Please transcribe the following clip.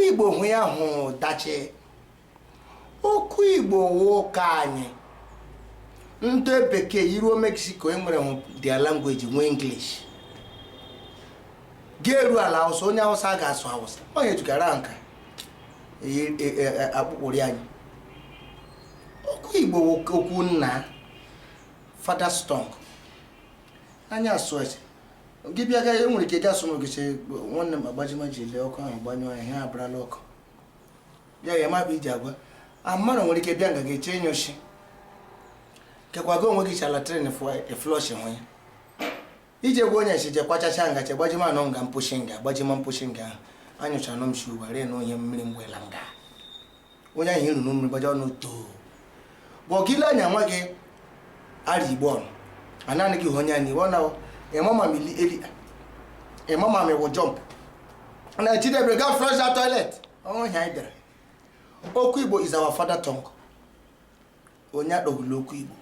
Igbo hụ ya hụ dachi. Okwu Igbo wụ ụka anyị. Ndị bekee iruo Mexico enwere hụ their language, nwee English. Ga-eru ala Hausa, onye Hausa ga-asụ Hausa. Onye jugara nka akpụkpụrụ anyị. Okwu Igbo wụ okwu nna, father's tongue. Anyị asụ ese gị bịa ga enwere ike gaa sụrụ gị sị, "Nwanne m, agbajima ji lee ọkụ ahụ, gbanyụọ ya, ihe abarala ọkụ." Bịa ya mabụ iji agwa mmadụ nwere ike bịa nga ga-eche ịnyụshi kekwa gị onwe gị chala tren flush hụ ya ije gwa onye nshi je kwachacha nga che gbajima nọ nga mposhi nga gbajima mposhi nga ahụ anyụcha nọ m shi ugbu a na onye mmiri mwela nga onye ahụ iru mmiri gbaja ọnụ too bụ ọgile anya nwa gị ara Igbo ọnụ anaghị gị hụ onye anyị ọ na ịmama eli ịmama mi wụ jump na Chidebere, go flush that toilet. Ọhịa anyị bịara. Okwu Igbo is our father tongue. Onye akpọgbula okwu Igbo.